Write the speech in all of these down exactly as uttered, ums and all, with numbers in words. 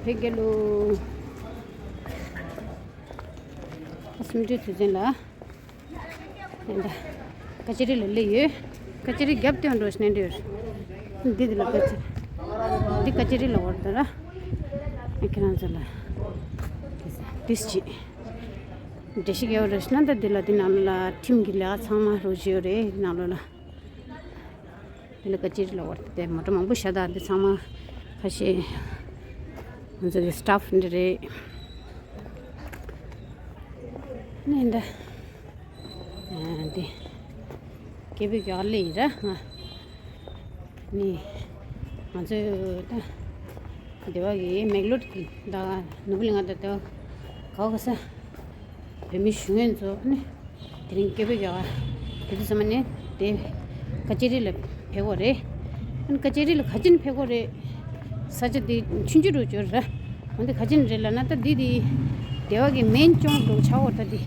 ཕེབས་རྒྱལ་ལོ། ཨ་སུམ་ཅུ་དུས་ཆེན་ལ། ད་ཀ་ཅི་རི་ལ་སླེབས་ཡོད། ཀ་ཅི་རི་རྒྱབ་སྟོན་འགྲོ་ཤི་ནས་འདྲི་ཡོད། འདི་འདི་ལ་ཀ་ཅི། འདི་ཀ་ཅི་རི་ལ་བར་དུ་ར། ཨ་ཁྱེད་རང་ཚོ་ལ། ཏིས་ཅི། འདྲེ་ཞིག་ཡོད་རེད་ཤི་ན་ད་འདི་ལ་འདི་ནང་ལོགས་ལ་ཁྲིམས་ཀྱི་ལས་ཀ་ཚང་མ་རོགས་བྱེད་ཡོད་རེད་ནང་ལོགས་ལ། དེ་ལ་ཀ་ཅི་རི་ལ་བར་དེ་མོ་ཊ་མང་པོ་ཤ་སྟག་འདི་ཚང་མ་ཁ་ཤས་ང་ཚོ་གི་སི་ཊཱཕ་འདི་རེད། ནས་འདི་འདི་སྐད་འབོད་རྒྱག་ལེ་ཡིན་ར་ང་ནི་ང་ཚོས་ད་སྡེ་བ་གི་མེག་ལོར་གི་ད་ནོར་བུ་གླིང་ང་ད་ལྟ་གའོ་ག་ས། བོད་མི་གཞོན་ངན་ཚོ་ནི་དེ་རིང་སྐད་འབོད་རྒྱག་ག་དེ་དུས་ཙམ་ནས་དེ་ཀ་ཅི་རི་ལ་ཕེབས་དགོས་རེད། ཨ་ནི་ཀ་ཅི་རི་ལ་ག་ཅི་ནས་ཕེབས་དགོས་རེད། ས་ཆ་དེ་ཆུང་ཆུང་རུ་གྱུར་ར། འོན་ཏེ་ག་ཅི་ནས་རེད་ལབ་ན་ད་འདི་དེ་སྡེ་བ་གི་མེན་ཅོང་རུ་ཆགས་འོ་ད་དེ་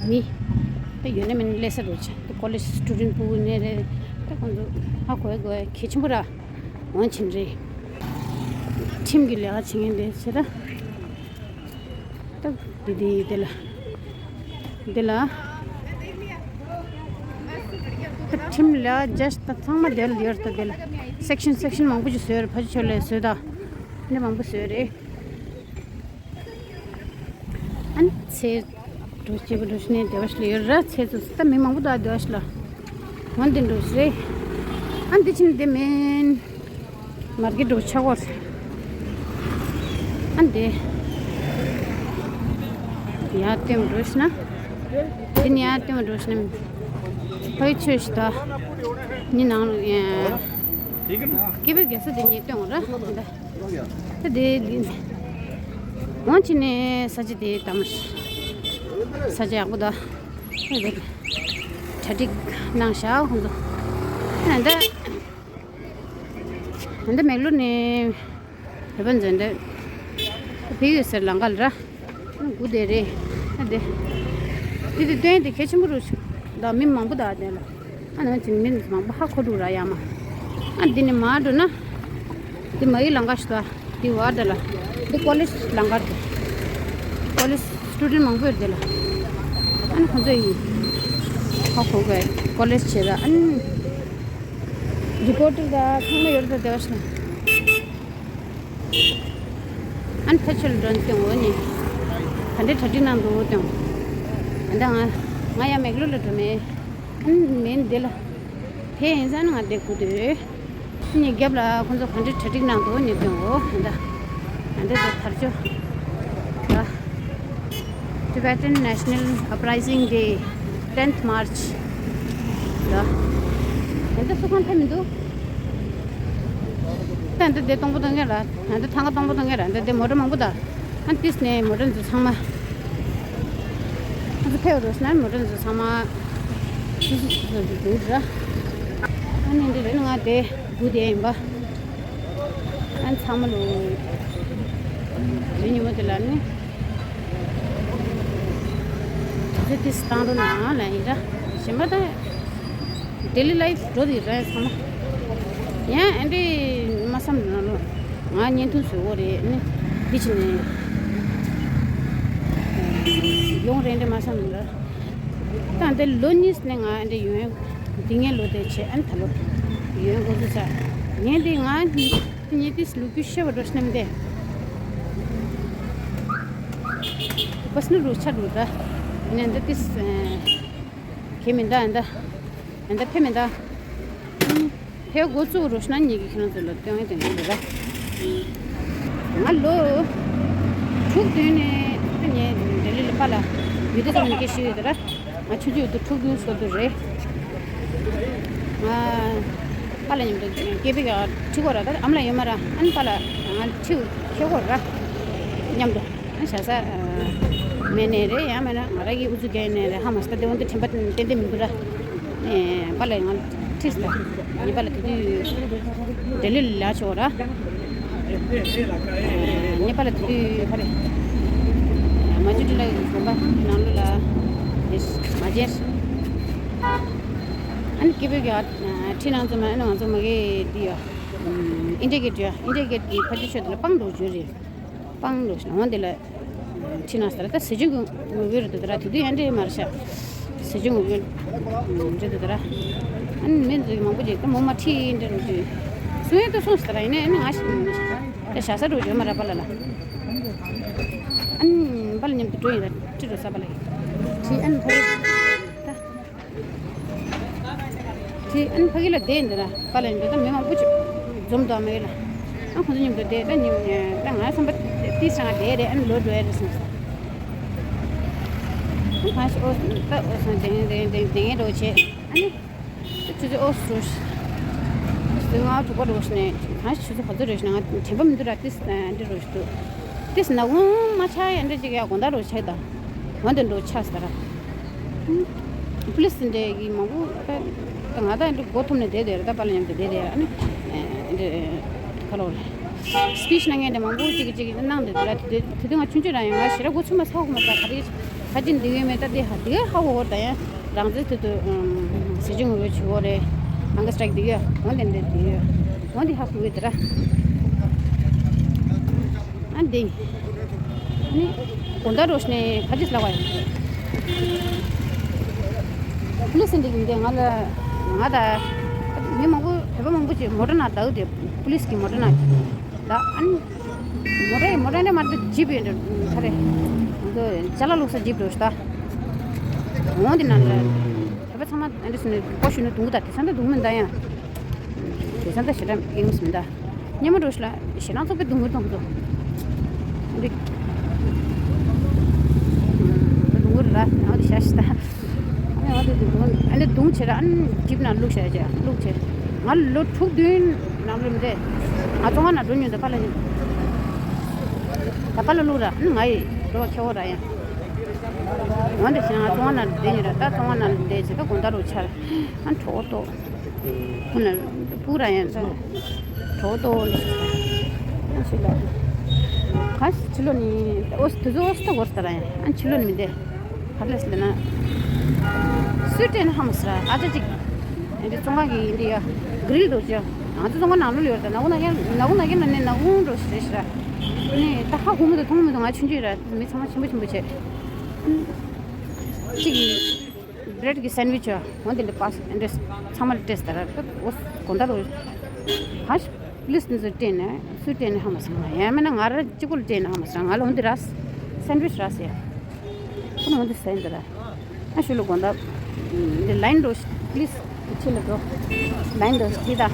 མི་ད་ཡོད་ན་མེད་ན་སླེབས་ས་རུ་ཆགས་ད་ཀོ་ལེཇ་སི་ཊུ་ཌེན་ཕྲུ་གུ་ནས་རེད། ད་ཁོང་ཚོ་ཧ་གོ་ཡ་གོ་ཡ་གལ་ཆེན་པོ་ར། འོང་ཕྱིན་རེད། ཁྲིམས་ཀྱི་ལས་ཀ་བྱེད་མཁན་དེ་ཚེ་ར། ད་དེ་དེ་དེ་ལ། དེ་ལ། ད་ཁྲིམས་ལ་ཇ་ཇི་ད་ཚང་མ་དེ་ལ་ཡོད་ད་དེ་ལ། སེག་ཤན་སེག་ཤན་མང་པོ་ཞིག་བཟོས་རེད་ཕ་ཆོས་ལས་བཟོས་ད། འདི་མང་པོ་བཟོས་རེད། ཨ་ནི་ཚེ་འགྲོ་སྐྱིད་པོ་འགྲོ་ཤི་ནས་བདེ་བ་ཞིག་ལ་ཡོད་ར་ཚེ་ཚོ་ད་མི་མང་པོ་ད་བདེ་བ་ཞིག་ལ། འོན་ཏེ་འགྲོ་ཤི་རེད། ཨ་འདི་ཕྱིན་འདི་མིན། མར་གི་འགྲོ་ཆག་བར། ཨ་འདི། ཡར་སྟོན་འགྲོ་ཤི་ན། འདི་ནི་ཡར་སྟོན་འགྲོ་ཤི་ན། ཕ་ཡི་ཆོས་ཤི་ད། ནི་ནང་ལ་ཡ། སྐྱིད་པོ་རྒྱལ་ས་འདི་ནས་སྟོན་ར་འདི། ད་དེ་འདི་འོང་ཕྱིན་ནས་ས་ཆ་དེ་དམ་ས་ཆ་ཡག་པོ་ད་ད་དེ་གྲ་སྒྲིག་གནང་བཞག་ཁོང་ཚོ་ད་ད་ད་མེག་ལོར་ནས་བོད་པ་འཛིན་འདོད་ཕིག་ཡོད་ཟེར་ལང་ག་ལ་ར་སྒུག་བསྡད་རེད། ད་དེ་དེ་དེ་སྟོན་དེ་གལ་ཆེན་པོ་རུ་ཆུ་ད་མི་མང་པོ་ད་དེ་ལ། ཨ་ནི་ཅིག་མི་མང་པོ་ཧ་གོ་འདུག་ར་ཡ་མ། ཨ་འདི་ནས་མར་འགྲོ་ན། འདི་མ་ཡི་ལང་ཀ་ཞིག་འདུག་འདི་བར་འདི་ལ། འདི་ཀོ་ལེཇ་ལང་ཀ་འདུག་ཀོ་ལེཇ་སི་ཊུ་ཌེན་ཊི་མང་པོ་ཡོད་འདི་ལ། ཨ་ནི་ཁོང་ཚོ་ཡིན། ཧ་གོ་གི་ཀོ་ལེཇ་བྱེད་ད་ཨ་ནི། རི་པོ་ཊར་ད་ཚང་མ་ཡོད་རེད་ད་བདེ་བ་ཞིག་ཨ་ནི་ཕ་ཆོས་ལ་འགྲོ་ནས་སྟོན་འོ་ནི། ག་འདྲའི་གྲ་སྒྲིག་གནང་འདུག་སྟོན། ཨ་ད་ང་ང་ཡང་མེག་ལོར་ལ་འགྲོ་མེད། ཨ་ནི་མེད་འདི་ལ། ཕེ་ཡིན་ས་ནི་ང་འདི་སྒུག་འདོད། ཨ་ནི་རྒྱབ་ལ་ཁོང་ཚོ་ག་འདྲའི་གྲ་སྒྲིག་གནང་འདུག་ནི་སྟོན་འོ་ཨ་ད། ཨ་འདི་ད་དར་ལྕོག་ད། Tibetan National Uprising Day, tenth March. ལ། ད་ལྟ་སུ་གང་ཕེབས་མི་འདུག་ད་ལྟ་དེ་སྟོང་པོ་སྟོང་ངེ་ལ། ད་ལྟ་ཐང་ག་སྟོང་པོ་སྟོང་ངེ་ལ། ད་ལྟ་དེ་མོ་ཊ་མང་པོ་ད། ཨ་ཏིས་ནས་མོ་ཊ་འཛུལ་ཚང་མ། ཨ་ཚོ་ཕེབས་རོགས་ན་མོ་ཊ་འཛུལ་ཚང་མ། སུ་སུ་སུ་སུ་འདུག་ར། ཨ་ནི་འདི་རེད་ང་དེ་སྒུག་བསྡད་ཡིན་པ། ཨ་ཚང་མ་ལོ། དེ་ཉིན་མོ་དེ་ལ་ནི། དུས་ཚོད་ཏིས་བཏང་རོགས་གནང་ལ་ཡིན་ར། གཞན་པ་ད། ཌེ་ལི་ལའིཕ་འགྲོ་དེ་ར་ཚང་མ། ཡང་ཨ་འདྲེ་མ་བསམ་ན་ལོ། ང་བརྙན་ཐུང་བཟོ་འོ་རེད་ནི། འདི་ཕྱིན་ནས། ཡོང་རེད་འདྲེ་མ་བསམ་ན་ལོ། ད་འདི་ལོ་གཉིས་ནས་ང་འདི་ཡོང་། འདི་ངའི་ལོ་དེ་བྱས་ཨ་ནི་ད་ལོ། ཡོང་དགོས་ཚུལ་ཆགས། ངས་འདི་ང་ཉིད་དེ་ལོ་རྒྱུས་ཤེས་པ་འགྲོ་ཤི་ནམ་དེ། པ་སི་ནི་རུ་ཆ་རུ་ད། ནས་འདི་ཏིས། གེ་མི་འདའ་འདའ། འདའ་ཕེ་མི་འདའ། ཕེ་འགོ་བཙུགས་རུ་ཤི་ན་ཉིད་ཀྱི་ཁྱེད་རང་ཚོ་ལ་སྟོན་ཡ་དོན་ཡོད་རེད་པ། ང་ལོ་དྲུག་བདུན་ནས་ངས་ལྡི་ལི་ལ་པཱ་ལགས་ཡུལ་དེ་ཚོ་ནས་སྐད་ཤེས་ཡོད་དེ་ར། ང་ཆུང་ཆུང་དུས་དྲུག་བདུན་སོ་དུ་རེད། ང་པཱ་ལགས་མཉམ་དུ་སྐད་པའི་ཁྲིད་གོ་ར་ད་ཨ་མ་ལགས་ཡོད་མ་ར་ཨ་ནི་པཱ་ལགས་ང་ཁྲིད་ཁྱེད་གོ་ར་མཉམ་དུ་ཨ་བྱ་ས་མེད་ནས་རེད་ཡང་མེད་ན་ང་ར་གི་ཨུ་ཚུགས་རྒྱག་ནས་རེད་ཧ་མ་སི་ད་དེ་འོན་ཏེ་དྲན་པ་ཏན་ཏན་མི་འདུག་ར། པཱ་ལགས་ང་ཁྲིད་ད་ངའི་པཱ་ལགས་དེ་དུས་ལྡི་ལི་ལ་ཆོག་ར། ནེ་པ་ལ་དེ་དུས་ཕ་རེ། མ་ཇུ་ཏི་ལ་ཡི་དགོན་པ་ནང་ལོ་ལ། ཡེས་མ་ཇེས། ཨ་ནི་སྐྱེ་བོའི་ག་ཁྲི་ནང་ཚོ་མ་ཨ་ནི་ང་ཚོ་མ་གི་དི་ཡོ། ཨིན་ཌི་གེ་ཊི་ཡ། ཨིན་ཌི་གེ་ཊི་གི་ཕ་ཇི་ཆོས་དེ་ལ་སྤང་འགྲོ་རྒྱུ་རེད། སྤང་འགྲོ་ཞིག་འོང་དེ་ལ་ཁྲིད་ན་ཟེར། ད་ཟི་ཅུང་གི་ངོ་བོ་རེད་འདུག་ད་ར། དེ་དུས་ཡང་འདྲེ་མར་ཤ་ཟི་ཅུང་ངོ་བོ་རེད་འདུག་ད་ར། ཨ་ནི་མི་འདི་མང་པོ་ཅིག་ད་མོ་མ་ཁྲིད་འདྲེ་རུ་ཅིག་སུ་ཡོད་དུ་སོང་ཟེར་ར། ཡིན་ནའི་ཨ་ནི་ང་ཞིག་ད་ཞ་ས་འགྲོ་རྒྱུ་མ་ར་པ་ལ་ལ། ཨ་ནི་པ་ལ་མཉམ་དུ་འགྲོ་ཡིན་ར། ཁྲིད་འགྲོ་ས་པ་ལ་ཡིན། ཁྲིད་ཨ་ནི་ཕ་གི་ད། དེ་ཨན་ཕ་གི་ལ་བསྡད་འདི་ར། པ་ལ་འདི་ད་མི་མང་པོ་ཅིག་འཛོམས་འདུག་མ་གི་ལ། ཨ་ཁོང་ཚོ་མཉམ་དུ་བསྡད་ད་ཉིན་ད་ང་བསམ་པ་ཏིས་རང་བསྡད་རེད། ཨ་ནི་ལོ་འགྲོ་ཡ་རེད་བསམ་སོང་། ཨ་གང་ཞིག་ཨོ་ད་ཨོ་སང་དེང་དེང་དེང་དེང་ངེད་འགྲོ་བྱེད། ཨ་ནི་ད་ཆུ་ཚོད་ཨོ་སུ་ང་དྲུག་པ་འགྲོ་བྱས་ནས་གང་ཞིག་ཆུ་ཚོད་ག་ཚོད་འགྲོ་བྱས་ནས་ང་དྲན་པ་མི་འདུག་ར། ཏིས་འདི་འགྲོ་བྱས་འདུག་ཏིས་ནག་ཁུང་མ་ཆགས་ཡ་འདྲ་ཅིག་ཡ་དགོང་དག་འགྲོ་ཆགས་ད་འོན་ཏེ་འགྲོ་ཆགས་ས་ར། པུ་ལིས་འདྲ་གི་མང་པོ་ད་ང་ད་འདི་མགོ་འཐོམ་ནས་བསྡད་བསྡད་རེད། ད་པཱ་ལགས་མཉམ་དུ་བསྡད་བསྡད་རེད། ཨ་ནི་འདི་ག་ལོ་རེད། སི་པི་ཆི་གནང་མཁན་དེ་མང་པོ་གཅིག་གིས་གཅིག་གིས་གནང་བསྡད་འདུག་ར། དེ་དུས་དེ་དུས་ང་ཆུང་ཆུང་རང་ཡང་ང་ཞེ་དྲག་མགོ་ཚོད་མ་ཚ་གོ་མ་ཚ། ག་རེ་ག་ཅིག་འདི་ཡོད་མེད་ད་དེ་ཧ་དེ་ཧ་གོ་གོ་ད་ཡང་རང་ཚོའི་དུས་དུས་ཟི་ཅུང་ངོ་བོ་བྱུས་ཡོད་རེད། ཨང་ཀ་སི་ཊི་རའིག་འདི་ཡོད། འོན་ཏེ་འདི་འདི་ཡོད། འོན་ཏེ་ཧ་གོ་གི་འདི་ར། ཨ་འདི། ནི། དགོང་དག་རོ་ནས་ཕ་ཇིས་ལ་བ་ཡིན། པུ་ལིས་འདི་འདི་ང་ལ་ང་ད་མི་མང་པོ་བོད་པ་མང་པོ་ཅིག་མོ་ཊ་ནང་བསྡད་དེ། པུ་ལིས་ཀྱི་མོ་ཊ་ནང་ད་ཨ་ནི་མོ་ཊ་མོ་ཊ་ནས་མར་དུ་ཇིབ་ཡོད་འདྲ་ག་རེ་འདི་ཅ་ལག་བླུགས་ས་ཇིབ་འགྲོ་ཤི་ད། འོང་དེ་ནང་ལ་བོད་པ་ཚང་མ་འདི་སུ་ནས་ཀོ་ཤུ་ནས་དུང་གི་ད་དེ་ས་འདྲ་དུང་མི་འདའ་ཡང་། དེ་ས་འདྲ་ཞེ་དྲག་ཨེ་མི་སུ་མི་འདའ། སྙེ་མོ་འགྲོ་ཤི་ལ། ཞེ་སྣང་ཚོགས་པའི་སྡུག་བསྔལ་གཏོང་གི་འདུག་འདི། སྡུག་བསྔལ་ར་ཨ་འདི་ཤ་ཤི་ད། ཨ་འདི་སྡུག་ཨ་འདི་སྡུག་བྱེད་ར། ཨ་ནི་ཇིབ་ནང་བླུགས་བྱ་བྱ་བླུགས་བྱེད། ང་ལོ་དྲུག་བདུན་ནང་ལོ་མི་འདས། ང་བཙོན་ཁང་ནང་འགྲོ་མྱོང་འདུག་པ་ལ་ཡིན། ད་པ་ལ་བླུགས་ར། ཨ་ནི་ང་ཡི་འགྲོ་བ་ཁྱེར་བོ་ར་ཡང་། འོན་ཏེ་ང་བཙོན་ཁང་ནང་བསྡད་ཉོ་ར། ད་བཙོན་ཁང་ནང་བསྡད་བྱས་ད་དགོང་དག་རུ་ཆར། ཨ་གྲོད་ཁོག་ལྟོགས། ཁོ་ན་སྤུ་ར་ཡང་ཚོ། གྲོད་ཁོག་ལྟོགས་ནི་ཞིག་ཞིག་ལ། ག་ཕྱི་ལོ་ནི། ཨོ་དེ་ཚོ་ཨོ་སི་ཏོ་གོར་སྟ་ར་ཡང་། ཨ་ཕྱི་ལོ་ནི་མི་འདེ། ག་ལས་སི་ལ་ན། སུས་སྤྲད་ན་ཧ་མ་སི་ར། ཨ་ཅག་ཅིག་འདི་བཙོན་ཁང་གི་འདི་ཡ་གྷི་རིལ་འགྲོ་ཅི། ང་ཚོ་བཙོན་ཁང་ནང་ལོགས་ལ་ཡོད་ར། ད་ནག་ཁུང་ནག་རྐྱང་ནག་ཁུང་ནག་རྐྱང་ལ་ནི་ནག་ཁུང་འགྲོ་ཞེས་ཞེས་ར། ནི་ད་ཧ་གོ་མི་འདུག་མཐོང་མི་འདུག་ང་ཆུང་ཆུང་ར། མི་ཚང་མ་ཆེན་པོ་ཆེན་པོ་བྱས། གཅིག་གིས་བྷི་རེད་ཀྱི་སེན་ཝིཆ་འོ་འདི་འདྲ་པ་སི་འདྲ་ཚང་མ་ལ་སྤྲད་ཟེར་ར། ཨོ་དགོང་དག་རུ་ཧ་ཤི་པུ་ལིས་ནི་ཚོ་སྤྲད་ནས་སུས་སྤྲད་ནས་ཧ་མ་སོང་ང་། ཡང་མིན་ན་ང་ར་གཅིག་པུ་ལ་སྤྲད་ནས་ཧ་མ་སོང་། ང་ལ་འོ་འདི་ར་སེན་ཝིཆ་ར་ཟེར། ཁོ་ན་འོ་འདི་ཟེར་འདི་ར། ཨ་ཤུ་ལ་དགོང་དག་འདི་ལའིན་འགྲོ་ཤི། པུ་ལིས་ཁྲིད་ལ་འགྲོ། ལའིན་འགྲོ་ཤི་ཁྲིད་ད།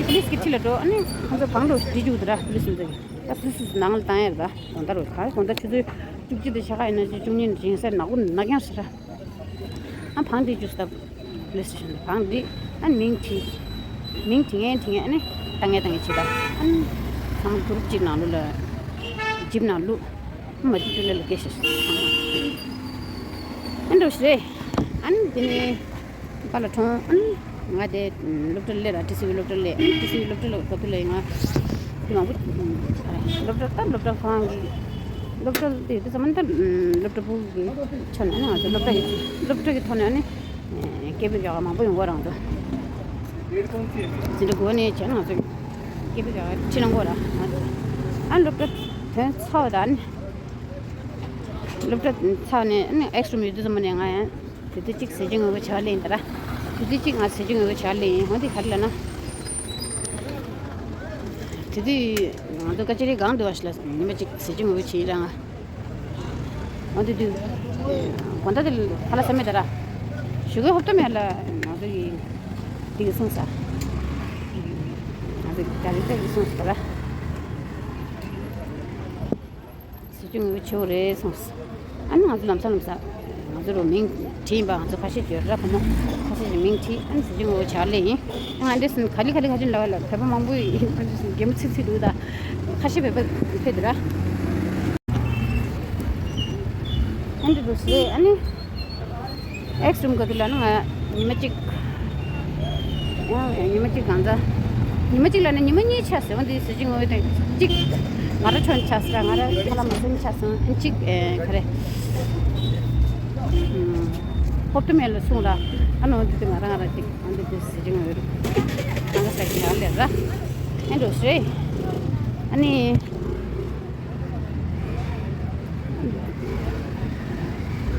པུ་ལིས་ཀྱི་ཁྲིད་ལ་འགྲོ། ཨ་ནི་ཁོང་ཚོ་བང་འགྲོ་ཤི་འདི་བཅུག་འདི་ར། པུ་ལིས་ཚོ་གི་ད་སུ་སུ་སུ་ནང་ལ་བཏང་ཡ་རེད་ད། དགོང་དག་རུ་ག་དགོང་དག་ཆུ་ཚོད་བཅུ་གཅིག་དང་ཕྱེད་ཀ་ཡིན་ན་ཅི་བཅུ་གཉིས་ཡིན་ས་ནག་པོ་ནག་རྐྱང་ཞིག་ར། ཨ་བང་འདི་བཅུག་ས་པུ་ལིས་སི་ཊེ་ཤན་ལ་བང་འདི། ཨ་མིང་བྲིས། མིང་བྲིས་ངན་བྲིས་ངན་ཨ་ནི་བཏང་ངན་བཏང་ངན་བྱེད་ད། ཨ་ནི་ཚང་མ་གུ་རུབ་གཅིག་ནང་ལོགས་ལ་ཇིབ་ནང་བླུགས། ཨ་མ་ཇིབ་ཅུ་ལེ་ལ་སྐད་ཤེས་ཤེས་ཚང་མ། ཨ་འགྲོ་ཤི་རེད། ཨ་ནི་དེ་ནས། པཱ་ལགས་ཁྲོང་། ཨ་ནི་ང་དེ་སློབ་གྲྭ་སླེབས་ར། ཊི་སི་ཝི་སློབ་གྲྭ་སླེབས། ཨ་ནི་ཊི་སི་ཝི་སློབ་གྲྭ་ལ་སྐབས་དེ་ལ་ང་དེ་མང་པོ་སློབ་གྲྭ་ད་སློབ་གྲྭ་ཁོ་རང་གི་སློབ་གྲྭ་དེ་དུས་ཙམ་ད་སློབ་གྲྭ་ཕྲུ་གུ་གི་ཆ་ནས་ང་ཚོ་སློབ་གྲྭ་གི་སློབ་གྲྭ་གི་ཐོག་ནས་ཨ་ནི་སྐད་འབོད་རྒྱག་མང་པོ་ཡོང་གི་རེད། ང་ཚོ་དེ་འདྲ་དགོས་ནས་བྱས་ན་ང་ཚོ་སྐད་འབོད་རྒྱག་ཁྲིད་གནང་གི་རེད། ང་ཚོ་ཨ་ནི་སློབ་གྲྭ་ཐོན་ཚར་བ་དང་ཨ་ནི་སློབ་གྲྭ་ཚར་ནས་ཨ་ནི་ཨེག་སི་རུམ་ཡོད་དུས་ཙམ་ནས་ང་ཡང་། དེ་དུས་གཅིག་ཟས་བཅད་ངོ་བོ་བྱ་བ་ལེན་ཡིན་ད་ར། དེ་དུས་གཅིག་ང་ཟས་བཅད་ངོ་བོ་བྱ་བ་ལེན་ཡིན། འོ་དེ་ག་རེ་ལབ་ན། དེ་དུས་ང་ཚོ་ཀ་ཅི་རི་སྒང་དུ་བ་ཞིག་ལ་ཉི་མ་གཅིག་ཟས་བཅད་ངོ་བོ་བྱེད་ཡིན་ར་ང་། འོ་དེ་དུས་དགོང་དག་དེ་ཁ་ལག་ཟ་མེད་ད་ར། ཞོགས་ཀའི་ཧོབ་ཏེ་མེད་ལ་ང་ཚོ་གི་དེ་གི་སོང་ས། ང་ཚོ་གི་ག་རེ་ད་གི་སོང་ས་ད་ར། ཟས་བཅད་ངོ་བོ་བྱེད་དགོས་རེད་གསུངས། ཨ་ནི་ང་ཚོ་ལམ་སང་ལམ་སང་ང་ཚོ་རུ་མིང་བྲིས་ཡིན་པ། ང་ཚོ་ཁ་ཤས་ཡོད་ར། བུ་མོ་ཁ་ཤས་ཀྱི་མིང་བྲིས། ཨ་ནི་ཟས་བཅད་ངོ་བོ་བྱ་ལེ་ཡིན། ང་འདྲེ་སུན་ག་ལི་ག་ལི་ག་ཅི་འདྲ་བ་ལ་བོད་པ་མང་པོ་ཡིན། ཨ་འདྲེ་སུན་གད་མོ་ཚིག་ཚིག་འདུག་ད། ཁ་ཤས་བོད་པ་ཕེབས་འདུག་ར། ཨ་འདྲེ་འདུག་ཟེར། ཨ་ནི། ཨེག་སི་རུམ་ག་དུ་ལ་ནི་ང་ཉི་མ་གཅིག་ཡང་ཉི་མ་གཅིག་གང་ཟ། ཉི་མ་གཅིག་ལ་ནི་ཉི་མ་གཉིས་ཆགས་ཟེར་བ་འདི་ཟེར་གྱི་ངོ་བོ་དང་གཅིག་ང་ར་ཆོན་ཆགས་ཟེར། ང་ར་ཁ་ལག་མ་ཟིན་ཆགས་སོང་། གཅིག་ཨེ་ག་རེ། ཧོབ་ཏེ་མེད་ལ་སོང་ལ། ཨ་ནོ་འདི་དེ་ང་ར་ང་ར་གཅིག་ཨ་འདི་དེ་ཟེར་གྱི་ངོ་བོ་རེད། ང་ས་ཀི་ཡར་ལེ་ར། ཨེ་འགྲོ་ཤེས། ཨ་ནི།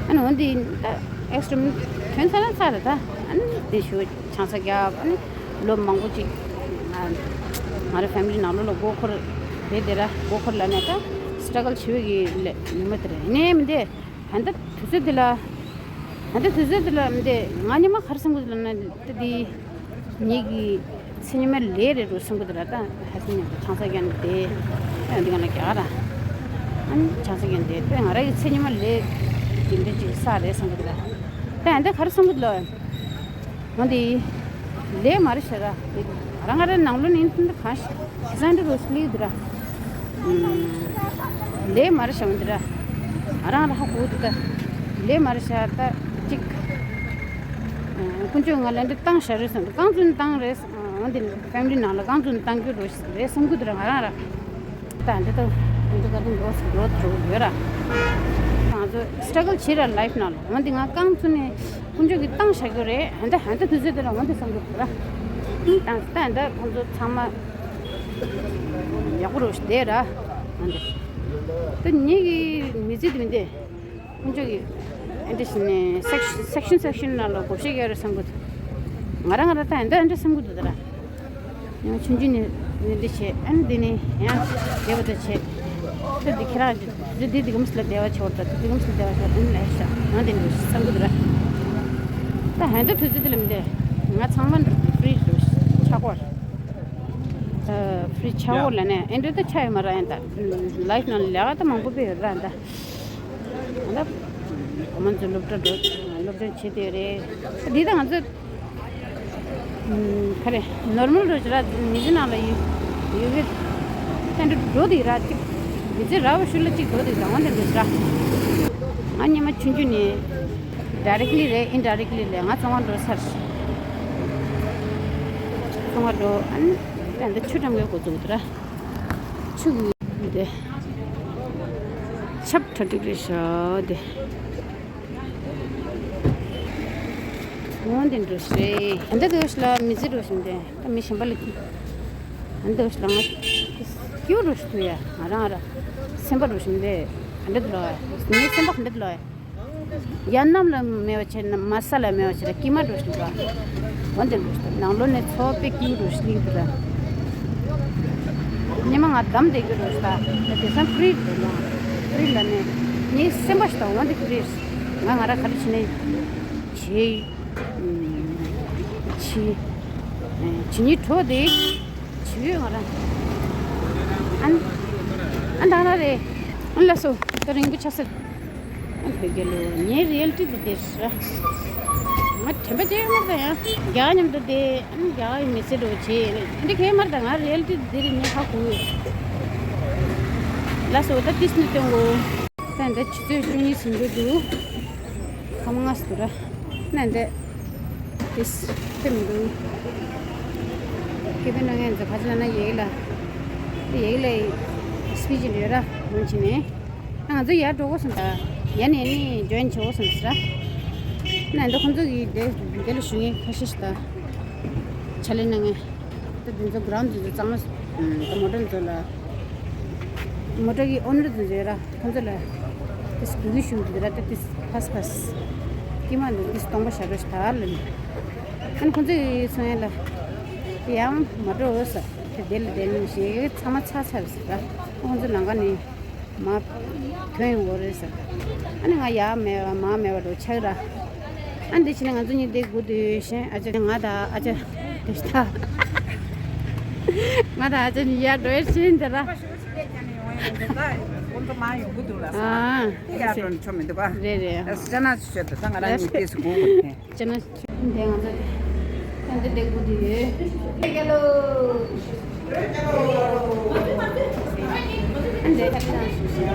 ཨ་ནི་འོན་ཏེ་ད་ཨེག་སི་ཊ་མི་ཐོན་ཚར་ན་ཚར་རེད་ད། ཨ་ནི་དེ་ཞུ་ཆང་ས་རྒྱབ། ཨ་ནི་ལོ་མང་པོ་ཅིག་ང་ང་རང་ཕེ་མི་ལི་ནང་ལོགས་ལ་མགོ་འཁོར་དེ་དེ་ར་མགོ་འཁོར་ལ་ནས་ད་སི་ཊ་གལ་བྱེད་པའི་གི་ལས་ཉི་མ་དེ་རེད། ཡིན་ནའི་མི་འདི་ད་ལྟ་དུས་ཚོད་འདི་ལ། ད་ལྟ་དུས་ཚོད་འདི་ལ་མི་འདི་ང་ཉི་མ་ག་རེ་བསམ་གི་འདུག་ལབ་ན་ད་འདི། ངེད་ཀྱི་ཚེ་ཉི་མ་ལས་རེད་འགྲོ་བསམ་གི་འདུག་ར། ད་ཧ་སི་ཉི་མ་ཆང་ས་རྒྱག་ནས་བསྡད། ཨ་འདི་ག་ན་རྒྱག་ར། ཨ་ནི་ཆང་ས་རྒྱག་ནས་བསྡད་པས་ང་རང་གི་ཚེ་ཉི་མ་ལས་འདི་འདྲ་ཅིག་བསགས་རེད་བསམ་གི་འདུག་ར། ད་ཡང་འདི་ག་རེ་བསམ་གི་འདུག་ལབ། འོན་ཏེ་ལས་མ་རེད་ཤག་ར། ང་རང་ང་རང་ནང་ལོགས་ནས་ཡིན་ད་གང་ཤེས་ཟ་འདྲ་རོ་ཞིག་ལས་འདུག་ར། ལས་མ་རེད་ཤག་འོན་ཏེ་ར། ང་རང་ལ་ཧ་གོ་འདུག་ད། ལས་མ་རེད་ཤག་ད་ཅིག་དཀོན་མཆོག་ང་ལ་འདི་བཏང་བཞག་རེད་བསམ་འདུག་རྐང་བཙུགས་ནས་བཏང་རེད། འོན་ཏེ་ཕེ་མི་ལི་ནང་ལ་རྐང་བཙུགས་ནས་བཏང་རྒྱུ་རོ་ཞིག་རེད་བསམ་གི་འདུག་ར་ང་རང་ར། ད་འདི་ལྟ་འདི་ག་དུས་འགྲོ་འགྲོ་འགྲོ་ཡོད་ར། ང་ཚོ་སི་ཊ་གལ་བྱེད་ར་ལའིཕ་ནང་ལ། འོན་ཏེ་ང་རྐང་བཙུགས་ནས་དཀོན་མཆོག་གིས་བཏང་བཞག་རྒྱུ་རེད། ཨ་འདི་ཨ་འདི་དུས་ཚོད་དེ་ལ་འོན་ཏེ་བསམ་གི་འདུག་ར། ད་ད་ཨ་འདི་ཁོང་ཚོ་ཚང་མ་ཡག་པོ་རོ་ཞིག་བསྡད་ར། ཨ་འདི་ད་ངེད་ཀྱི་མི་ཚེ་དེ་མི་འདི་དཀོན་མཆོག་གིས་ཨ་འདི་བྱས་ནས་སེག་སེག་ཤན་སེག་ཤན་ནང་ལ་བགོ་བཤའ་རྒྱག་རེད་བསམ་གི་འདུག་ང་རང་ང་རང་ད་ཨ་འདི་ཨ་འདི་བསམ་གི་འདུག་ད་ར། ཡང་ཆུང་ཆུང་ནས་འདི་བྱས། ཨ་ནི་འདི་ནས་ཡང་བདེ་བ་ད་བྱས། ད་འདི་ཁྱེད་རང་འདི་འདི་འདི་གམ་སི་ལ་བདེ་བ་ཆོར་ད། འདི་གམ་སི་ལ་བདེ་བ་ཆོར། ཨ་ནི་ལས་ཤག་ང་འདི་འདྲ་བསམ་གི་འདུག་ར། ད་ཧན་ད་དུས་ཚོད་འདི་ལ་མི་འདི་ང་ཚང་མ་འདི་ཕི་རི་འདྲ་ཆག་པར། ཕི་རི་ཆག་པར་ལ་ནས་ཨེ་འདྲ་ད་ཆ་ཡོད་མ་ར། ཡང་ད་ལའིཕ་ནང་ལ་ལས་ཀ་ད་མང་པོ་སྤེལ་ཡོད་ར། ད་ང་ད་ང་ཚོ་སློབ་གྲྭ་འགྲོ་སློབ་སྦྱོང་བྱེད་དེ་རེད། འདི་ད་ང་ཚོ་ག་རེ་ནོར་མལ་འགྲོ་ཅི་ར། མི་ཚེ་ནང་ལ་ཡོད་ཡོད་གི་ད་འགྲོ་འགྲོ་དེ་ར། གཅིག་མི་ཚེ་ར་བ་ཤུལ་ལ་གཅིག་འགྲོ་དེ་རང་དབང་དེ་འགྲོ་ཅི་ར། ང་སྔོན་མ་ཆུང་ཆུང་ནས་ཌའི་རེག་ལི་རེད་ཨིན་ཌའི་རེག་ལི་རེད་ང་ཚོང་པ་འགྲོ་ཚར། ཚོང་པ་འགྲོ་ཨ་ནི་ད་འདི་ཆུ་འགྲམ་གི་འགོ་བཙུགས་དེ་ར། ཆུ་གི་འདི་ཆབ་གྲ་སྒྲིག་རེད་ཤག་འདི། འོ་འདི་འགྲོ་ཤེས་རེད། ད་འདི་འདྲ་ཞིག་ལ་མི་ཚེ་འགྲོ་བཞིན་འདི་ད་མི་གཞན་པ་ལ་ད་འདི་འདྲ་ཞིག་ལ་ང་སྐྱིད་འགྲོ་ཞིག་འདུག་ཡ། ང་རང་ཨ་ར་སེམས་པ་འགྲོ་བཞིན་འདི་ག་འདྲ་འདུག་ལོ། ངའི་སེམས་པ་ག་འདྲ་འདུག་ལོ། ཡ་གནམ་ལ་མེད་པ་བྱས་ན་མ་ས་ལ་མེད་པ་བྱས་ན་སྐྱིད་མ་འགྲོ་ཞིག་འདུག་འོ་འདི་འགྲོ་ཞིག་ནང་ལོ་ནས་ཚོ་པའི་སྐྱིད་འགྲོ་ཞིག་འདུག་ད། ཉི་མ་ང་བསྡམས་བསྡད་རྒྱུ་རེད་ད། དེང་སང་ཕི་རི་རེད་ལ། ཕི་རི་ལ་ནས་ངའི་སེམས་པ་ཞིག་དང་འོ་འདི་ཕི་རི། ང་ང་རང་ག་རེ་བྱས་ནས་བྱེད་བྱེད་བྱེད་ཉིད་གྲོགས་དེ་བྱེད་ཡོད་ང་རང་། ཨན་ཨན་ད་ང་རེད། ཨན་ལགས་སོ། ད་རིང་པོ་ཆགས་སྲིད། ཨ་བོད་རྒྱལ་ལོ། ངའི་རི་ཡལ་ཊི་འདི་དེ་རེད། ང་དྲན་པ་བརྗེད་མ་ད་ཡང་རྒྱ་མཉམ་དུ་བསྡད། ཨ་རྒྱ་མི་ཚེ་འགྲོ་བྱེད་འདི་གས་མར་ད་ང་རི་ཡལ་ཊི་འདི་རེད་ངས་ཧ་གོ་ཡོད། ལགས་སོ་ད་ཏིས་ནི་སྟོན་གོ། ད་འདི་ཆུ་ཚོད་བཅུ་གཉིས་ཟིན་འགྲོ་འདུག་ཁམས་ལྔ་སུ་ར། ན་འདི་ཏིས་སྟོན་འདུག་ཁེ་ཕན་ན་ངས་འཛོ་ཁ་ཅི་ན་ན་ཡེག་ལ། ཡེག་ལ་སི་པི་ཆི་འདྲ་ར་མོན་ཆི་ནས། ང་ཚོ་ཡར་འགྲོ་དགོས་སོང་ད། ཡར་ནས་ནི་ཇོ་ཡིན་བྱེད་དགོས་སོང་ཟེར། ན་འདི་ཁོང་ཚོ་གི་དེ་དེ་ལ་ཞུ་མཁན་ཁ་ཤས་ཤིག་ད། ཕྱག་ལས་གནང་མཁན། ད་དེ་ཚོ་གྷི་རའུན་ཌི་དེ་ཚོ་གཙང་མ། ད་མོ་ཊ་ཚོ་ལ། མོ་ཊ་གི་ཨོ་ནར་དེ་ཚོ་ཡོད་ར། ཁོང་ཚོ་ལ། དེ་གུ་གུ་ཞུ་གི་ར་ད་དེ་ཕ་སི་ཕ་སི། ཀི་མ་འདི་དེ་སྟོང་པ་བཞག་རོགས་ཞིག་ད་ལ་ནི། ཨ་ནི་ཁོང་ཚོ་ཡི་སོང་ཡ་ལ། དེ་ཡང་མ་འགྲོ་ཟེར། དེ་དེ་ལ་དེ་ནི་ཞེ་གི་ཚང་མ་ཚར་ཚར་ཟེར་ར། ཁོང་ཚོ་ལམ་ཁ་ནས། མ། ཐོན་ཡོང་གི་རེད་ཟེར། ཨ་ནི་ང་ཡག་མེད་པ་མ་མེད་པ་འགྲོ་ཆགས་ར། ཨ་འདི་ཕྱིན་ན་ང་ཚོ་གཉིས་དེ་སྒུག་སྡོད་ཤེས། ཨ་ཅག་ང་དང་ཨ་ཅག་དེ་ཤི་ད། ང་དང་ཨ་ཅག་གཉིས་ཡར་འགྲོ་ཡར་ཕྱིན་དེ་ར། ཨ། ཡར་འགྲོ་ནི་ཆོ་མི་འདུག་པ། རེད་རེད། ཨ་སི་ཅ་ན་ཆུ་ཆོད་དུ་ད་ང་རང་གཉིས་དེ་སུ་སྒུག་དགོས་ནས། ཅེ་ན། འདི་ང་ཚོ་ད་འདི་འདི་དགུ་འདི་ཡོད། ཨ་འདི་ཁ་ཏི་ན་ཞུ་ཞུ་ཡ་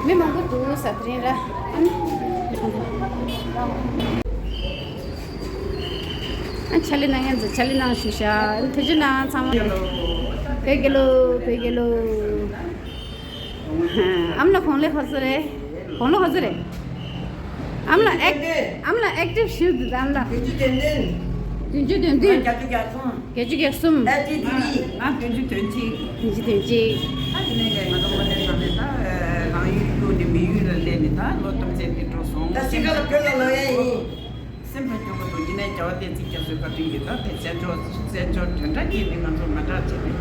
འདི། མི་མང་པོ་འདུག་ས་དེ་རིང་ར། ཨ་ནི། ཨ་ཆ་ལི་ན་ང་ཚོ་ཆ་ལི་ན་ཞུ་ཤ། ཨ་ཐུ་ཅི་ན་ཚང་མ། བོད་རྒྱལ་ལོ། བོད་རྒྱལ་ལོ། ཨམ་ལ་གོང་ལེ་ཧོ་ཟེར་རེད། གོང་ལེ་ཧོ་ཟེར་རེད། ཨ་མ་ལགས་ཨེག་ཨ་མ་ལགས་ཨེག་ཊིབ་ཞིག་འདུག་ཨ་མ་ལགས། བདུན་ཅུ་དོན་བདུན། བདུན་ཅུ་དོན་བདུན། ང་བརྒྱད་ཅུ་གྱ་གསུམ། ཨེ་ཊི་ཐི་ཝི། ང་བདུན་ཅུ་དོན་གཅིག། བདུན་ཅུ་དོན་གཅིག། ཨ་དེ་ནས་ཀྱང་ང་ཚོ་མ་བསྡད་ཙང་ནས་ད་རང་ཡུལ་བླུགས་ནས་མི་ཡུལ་ལ་སླེབས་ནས་ད་ལོ་སྟོང་ཚད་དེ་འགྲོ་སོང་། ད་སི་ཀ་ལ་བོད་ལ་ལོག་ཡ་ཡིན། སེམས་ལ་སྐྱོ་པོ་འདུག་ཡིན་ནའི་རྒྱལ་བ་བསྟན་འཛིན་རྒྱ་མཚོའི་བཀའ་དྲིན་གྱིས་ད་དེ་བཙན་བྱོལ་བཙན་བྱོལ་དོན་དག་གིས་ནི་ང་ཚོ་མ་དྲག་བྱས་ནས་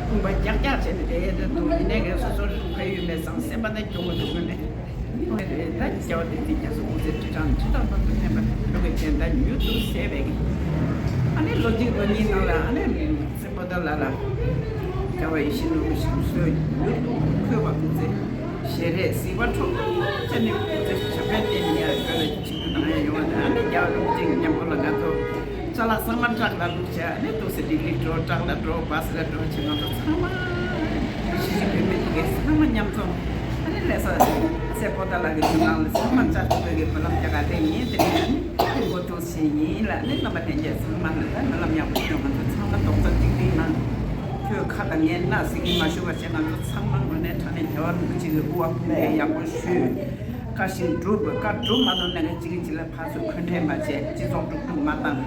དཔུང་པ་རྒྱག་རྒྱག་བྱས་ནས་དེ་ཡས་ད་འདུག་ཡིན་ནའི་ངས་སོ་སོར་ཕ་ཡུལ་མེད་ཙང་སེམས་པ་ད་སྐྱོ་པོ་འདུག་དངོས་གནས། ད་རྒྱལ་བ་བསྟན་འཛིན་རྒྱ་མཚོ་སྐུ་ཚེ་ཁྲི་ཕྲག་ཇི་ལྟར་བར་དུ་བརྟན་པ་བོད་ཀྱི་བདེན་མཐའ་མྱུར་དུ་གསལ་བའི་གི། ཨ་ནི་ལོ་གཅིག་ལོ་གཉིས་ནང་ལ་ཨ་ནི་སེ་པོ་ཏ་ལ་ལ་རྒྱལ་བ་ཡིད་བཞིན་ནོར་བུ་ཞིག་གསོས་མྱུར་དུ་འཁོད་པ་སྐུ་ཚེ་ཞལ་རས་གཟིགས་པ་འཕྲོག་བཅད་ནས་སྐུ་ཚེ་ཞབས་པད་བརྟན་ནས་བོད་ལ་ཆིབས་བསྒྱུར་གནང་ཡ་ཡོང་བ་དང་ཨ་ནི་རྒྱལ་བ་རིན་པོ་ཆེ་གི་མཉམ་པོ་ལ་ང་ཚོ་ཅ་ལག་ཚང་མ་བྲག་ལ་བླུགས་བྱས་ཨ་ནི་ཏོག་ཙམ་ལྡི་ལི་འགྲོ་བྲག་ལ་འགྲོ་བ་སི་ལ་འགྲོ་བྱས་ང་ཚོ་ཚང་མ་གཞིས་བྱེས་བོད་མི་དེ་གའི་ཚང་མ་མཉམ་འཛོམས་ཨ་ནི་ལྷ་ས་སེ་པོ་ཏ་ལ་གི་མདུན་ནང་ལ་ཚང་མ་བཅའ་ཐུབ་པའི་གི་སྨོན་ལམ་རྒྱག་ག་དེ་ཡིན། དེ་ནས་ཨ་ནི་འགོ་ཐུག་བྱས་ཡིན་ལ་ཨ་ནི་རྣམ་པ་ལྷན་རྒྱས་ཚང་མ་ལ་ད་སྨོན་ལམ་ཡག་པོ་ཞུ། ང་ཚོ་ཚང་མ་རྡོག་རྩ་གཅིག་སྒྲིལ་གནང་། ཁྱོད་ཁ་དང་ངའི་སྣ་ཟིག་གིས་མ་ཞུ་བ་བྱས་ང་ཚོ་ཚང་མ་དངོས་གནས་དྲང་གནས་རྒྱལ་བ་རིན་པོ་ཆེ་གི་དབུ་བ་དཔུང་སྡེ་ཡག་པོ་ཞུས། བཀའ་བཞིན་སྒྲུབ། བཀའ་སྒྲུབ་མ་གཏོགས་གནད་འགག་གཅིག་གིས་གཅིག་ལ་ཕར་ཚུར་འཁོན་འགྲས་མ་བྱས། སྤྱི་ཚོགས་དཀྲུག་དཀྲུག་མ་བཏང་།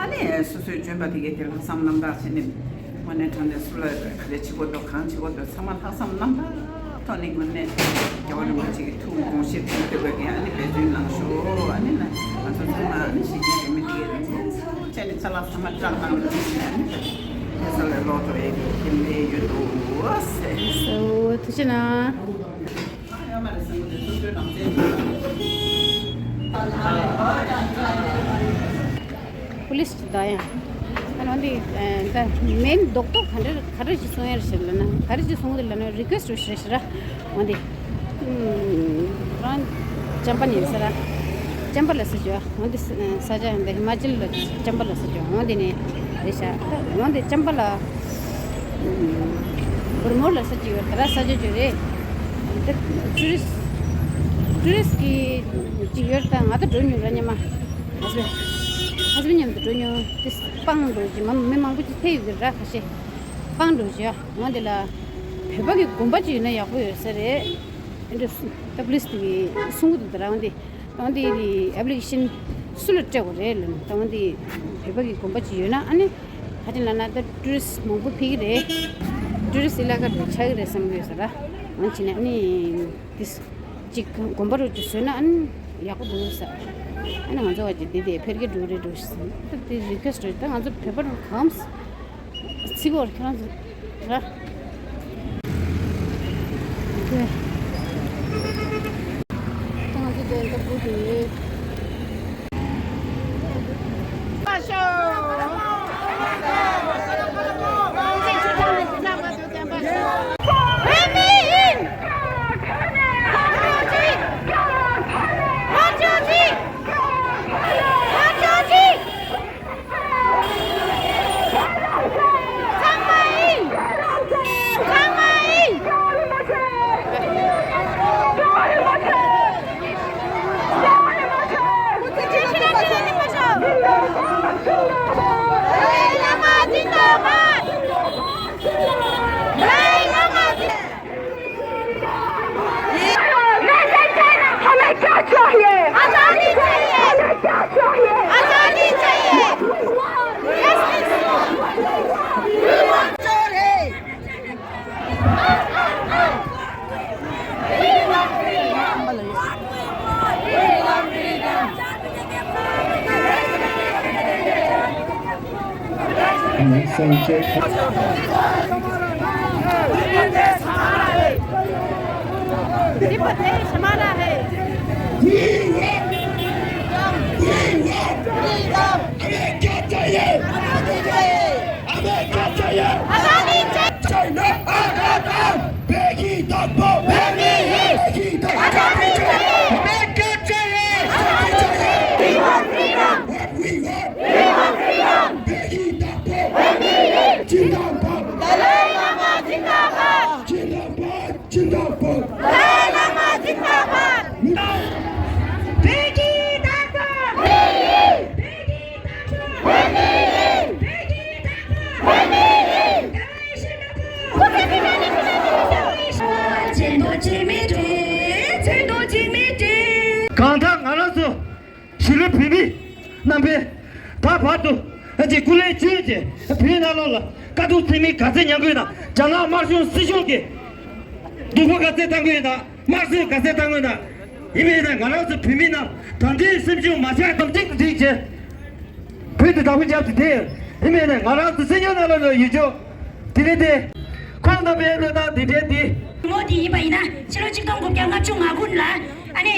ཨ་ནི་སོ་སོའི་བྱོན་པ་དེ་གས་དེ་ལྷག་བསམ་རྣམ་དག་བྱས་ནས་དངོས་གནས་དྲང་གནས་སུ་ལ་ག་རེ་བྱེད་དགོས་འདུག་གང་བྱེད་དགོས་འདུག་ཚང་མ་ལྷག་བསམ་རྣམ་དག་ཐོག་ནས་དངོས་གནས་རྒྱལ་བ་རིན་པོ་ཆེ་གི་ཐུགས་དགོངས་བཞེད་དེ་ལྟ་བུ་གི་ཨ་ནི་འབད་བརྩོན་གནང་ཤོག་ཨ་ནི་ན་ང་ཚོ་ཚང་མ་ཨ་ནི་གཞིས་བྱེས་བོད་མི་དེ་གས་དེ་ཚོ་བྱས་ནས་ཅ་ལག་ཚང་མ་བཀྲག་གཏང་རོགས་བྱས་ནས་ཨ་ནི་ལྷ་ས་ལ་ལོག་འགྲོ་ཡས་ཀྱི་ཁྱིམ་ལས་ཡོད་འདུག་ཟེར། ཨོ་ཐུགས་རྗེ་གནང་། པུ་ལིས་ཅིག་ད་ཡང་ཨ་ནི་འདི་ད་མེན་རྡོག་རྡོག་ག་འདྲ་ག་འདྲ་ཞིག་གསུང་ཡ་རེད་ཟེར་ལབ་ན་ག་རེ་ཞིག་གསུང་གི་ལབ་ན་རི་ཀུ་ཨེ་སི་ཊི་རེད་ཟེར་ར། འོ་འདི་རང་ཅམ་པ་ནས་ཟེར་ར། ཅམ་པ་ལ་ཟེར་ཞོ། འོ་འདི་ས་ཆ་འདི་ཧི་མ་ཅལ་ལ་ཅམ་པ་ལ་ཟེར་ཞོ། འོ་འདི་ནས་རེད་ཤག་འོ་འདི་ཅམ་པ་ལ་བུར་མོ་ལ་ཟེར་གྱི་ཡོད་ད་ར་ས་ཆ་ཅིག་རེད། འདི་ཊུ་རི་སི་ཊུ་རི་སི་གི་ཅིག་ཡོད་ད་ང་ད་འགྲོ་མྱོང་ར་ཉི་མ། ཧ་སི་ཧ་སི་མཉམ་དུ་འགྲོ་མྱོང་། དེ་སྤང་འགྲོ་གི་མ་མི་མང་པོ་ཅིག་ཕེབས་ཡོད་གི་ར་ཁ་ཤས་སྤང་འགྲོ་གི་ཡ། འོ་འདི་ལ་བོད་པ་གི་དགོན་པ་ཅིག་ཡོད་ན་ཡག་པོ་ཡོད་ས་རེད། ཨེ་འདྲ་སུ་ད་པུ་ལིས་དེ་གི་གསུང་གི་འདུག་ད་ར་འོ་འདི། ད་འོ་འདི་ཨེབ་ལི་ཀེ་ཤན་སུ་ལ་སྤྲད་དགོས་རེད་ལབ་ན། ད་འོ་འདི་བོད་པ་གི་དགོན་པ་ཅིག་ཡོད་ན་ཨ་ནི་ག་ཅི་ལབ་ན་ད་ཊུ་རི་སི་མང་པོ་ཕེབས་ཀྱི་རེད། ཊུ་རི་སི་ཨི་ལ་ཀ་རེད་ཆགས་ཀྱི་རེད་བསམ་གྱི་ཡོད་ས་ར། འོ་བྱས་ནས་ཨ་ནི་དེ་ཅིག་དགོན་པ་རུ་ཅིག་བཟོས་ན་ཨ་ནི་ཡག་པོ་འདུག་ས། ཨ་ནི་ང་ཚོ་བ་ཅིག་དེ་དེ་ཕེབས་ཀྱི་འགྲོ་རེད་འགྲོ་ཞེས་ད་དེ་རི་ཀུ་ཨེ་སི་ཊི་རེད། ད་ང་ཚོ་བོད་པ་རུ་གང་། ཚིག་གོ་ཁྱེད་རང་ཚོ་ར། ད་ང་ཚོ་དེ་འདྲ་བུ་དེ། हमें क्या चाहिए? आजादी चाहिए। हमें क्या चाहिए? आजादी चाहिए। आजादी चाहिए। चोर है। हमें क्या चाहिए? हमें क्या चाहिए? आजादी चाहिए। चाइना आजाद। बेगी दबो। बेगी दबो। आजादी चाहिए। हमें क्या चाहिए? आजादी चाहिए। We want freedom। What we want? We want freedom। बेगी दबो। जिंदाबाद। दलाई लामा जिंदाबाद। जिंदाबाद। जिंदाबाद। दलाई लामा जिंदाबाद। बेगी दबो। बेगी दबो। གང་ལྟར་ང་རང་ཚོ། ཅིག་སྐུ་ལས་བསྐྱོན་བྱས་བོད་ནང་ལོགས་ལ་དཀའ་སྡུག་ཚད་མེད་ག་ཚད་མྱངས་དགོས་དང་། རྒྱ་ནག་དམར་གཞུང་སྲིད་གཞུང་གིས་སྡུག་པོ་ག་ཚད་བཏང་དགོས་དང་། དམར་གསོད་ག་ཚད་བཏང་དགོས་དང་། ཡིན་པས་ན་ང་རང་ཚོ་བོད་མི་རྣམས་ད་ལྟའི་སེམས་ཤུགས་མ་ཆག་ཙམ་གཅིག་ཏུ་སྒྲིལ་བྱས་བོད་དུ་བདག་པོ་རྒྱབ་ཏུ་བསྡད་ཡོད། ཡིན་པས་ན་ང་རང་ཚོ་སྲིད་སྐྱོང་ནང་ལོགས་ལ་ཡོད་ཆོག་དེ་རེད་དེ། ཁོང་རྣམ་པའི་བློས་བཏང་དེ་འདྲའི་དེ། ཉིན་མོ་དེ་ཡིན་པ་ཡིན་ན་ཕྱི་ལོ་ཆིག་སྟོང་དགུ་བརྒྱ་ལྔ་བཅུ་ང་དགུ་ལ་ཨ་ནི།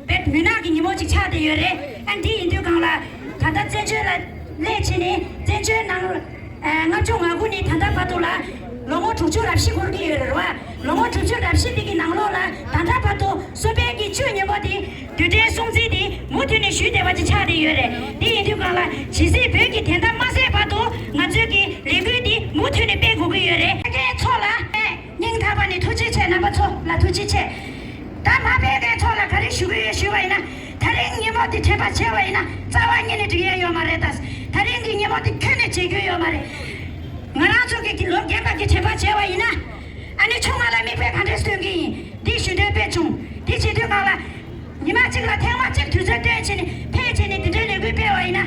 བོད་མུན་ནག་གི་ཉིན་མོ་ཅིག་ཆགས་བསྡད་ཡོད་རེད། ཨ་འདི་ཡིན་དུས་སྒང་ལ་ད་ལྟ་བཙན་བྱོལ་ལ་སླེབས་ཕྱིན་ནས་བཙན་བྱོལ་ནང་ལྔ་བཅུ་ང་དགུ་ནས་ད་ལྟ་བར་དུ་ལ་ལོ་ངོ་དྲུག་ཅུ་རེ་བཞི་འཁོར་གྱི་ཡོད་རེད་བ། ལོ་ངོ་དྲུག་ཅུ་རེ་བཞི་འདི་གི་ནང་ལོགས་ལ་ད་ལྟ་བར་དུ་གསོན་པོའི་གི་བཅུད་སྙོམས་པོ་དེ་རྡུལ་ཕྲན་སྲུང་བརྩི་དེ་མུ་མཐུད་ནས་ཞུས་བསྡད་པ་ཅིག་ཆགས་བསྡད་ཡོད་རེད། འདི་ཡིན་དུས་སྒང་ལ་ཇི་སྲིད་བོད་ཀྱི་བདེན་མཐའ་མ་གསལ་བར་དུ་ང་ཚོའི་གི་ལས་འགུལ་འདི་མུ་མཐུད་ནས་སྤེལ་དགོས་ཀྱི་ཡོད་རེད། ཕ་གིའི་ཚོགས་ལ་སྙིང་ཐག་པ་ནས་ཐུགས་རྗེ་ཆེ། རྣམ་པ་ཚོ་ལ་ཐུགས་རྗེ་ཆེ། ད་མ་ཕེབས་མཁན་ཚོ་ལ་ག་རེ་ཞུ་གི་ཡོད་ཞུས་པ་ཡིན་ན། ད་རིང་ཉིན་མོ་འདི་དྲན་པ་བྱས་པ་ཡིན་ན་རྩ་བ་ཉིད་ནས་འགྲིག་ཡ་ཡོད་མ་རེད། ད་ད་རིང་གི་ཉིན་མོ་འདི་ཁྱོན་ནས་བརྗེད་རྒྱུ་ཡོད་མ་རེད། ང་རང་ཚོ་གི་ལོ་རྒན་པ་གི་དྲན་པ་བྱས་པ་ཡིན་ན། ཨ་ནི་ཆུང་བ་ལ་མིག་དཔེ་ག་འདྲས་སྟོན་གི་ཡིན། འདི་ཞུ་འདོད་དཔེ་བྱུང་། འདི་བྱེད་དུས་སྒང་ལ། ཉི་མ་གཅིག་ལ་ཐེངས་མ་གཅིག་དུས་ཚོད་བཏོན་བྱས་ནས་ཕེབས་བྱས་ནས་འདི་འདྲའི་ལས་འགུལ་སྤེལ་བ་ཡིན་ན།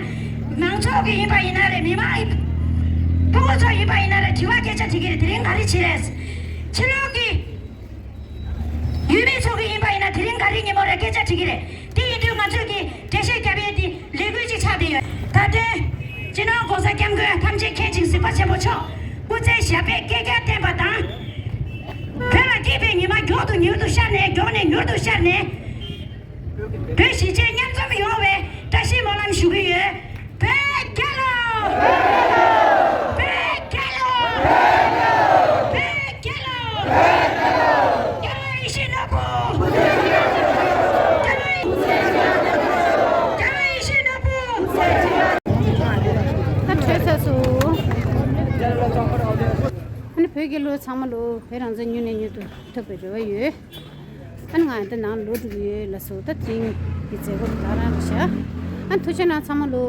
མང་ཚོགས་ཀྱི་ཡིན་པ་ཡིན་ན་རེད། མི་མང་གི་ཕྲུ་གུ་ཚོ་ཡིན་པ་ཡིན་ན་རེད། དྲི་བ་སྐད་ཆ་དྲི་གི་རེད། དེ་རིང་ག་རེ་བྱེད་རེད། ཕྱི་ལོགས་ཀྱི་ཡུལ་མི་ཚོ་གི་ཡིན་པ་ཡིན་ན་དེ་རིང་ག་རེ་ཉིན་མོ་རེད་སྐད་ཆ་དྲི་གི་རེད། དེ་ཡིན་དུས་ང་ཚོས་ཀྱི་འགྲེལ་བཤད་རྒྱབ་ཡས་དེ་ལས་འགུལ་ཅིག་ཆགས་བསྡད་ཡོད། ད་ལྟའི་སྤྱི་ནོར་༸གོང་ས་༸སྐྱབས་མགོན་ཐམས་ཅད་མཁྱེན་ཅིང་གཟིགས་པ་ཆེན་པོ་མཆོག་སྐུ་ཚེ་ཞབས་པད་བསྐལ་བརྒྱར་བརྟན་པ་དང་། བོད་ལ་སྐྱིད་པའི་ཉི་མ་མགྱོགས་དང་མྱུར་དུ་ཤར་ནས། མགྱོགས་ནས་མྱུར་དུ་ཤར་ནས། བོད་གཞིས་བྱེས་མཉམ་འཛོམས་ཡོང་བའི་བཀྲ་ཤིས་སྨོན་ལམ་ཞུ་གི་ཡོད། བོད་རྒྱལ་ལོ། བོད་རྒྱལ་ལོ། བོད་རྒྱལ་ལོ། རྒྱལ་བ་ཡིད་བཞིན་ནོར་བུ། རྒྱལ་བ་ཡིད་བཞིན་ནོར་བུ། ད་གྲོལ་ཚར་སོང་། ཨ་ནི་བོད་རྒྱལ་ལོ། ཚང་མ་ལོ་བོད་རང་བཙན་མྱུར་ནས་མྱུར་དུ་ཐོབ་པའི་རེ་བ་ཡོད། ཨ་ནི་ང་འདི་ནང་ལོག་འགྲོ་གི་ཡོད་ལགས་སོ། ད་དེ་རིང་གི་མཛད་སྒོ་ད་རང་རེད་ཤག་ཨ་ནི་ཐུགས་རྗེ་གནང་ཚང་མ་ལོ།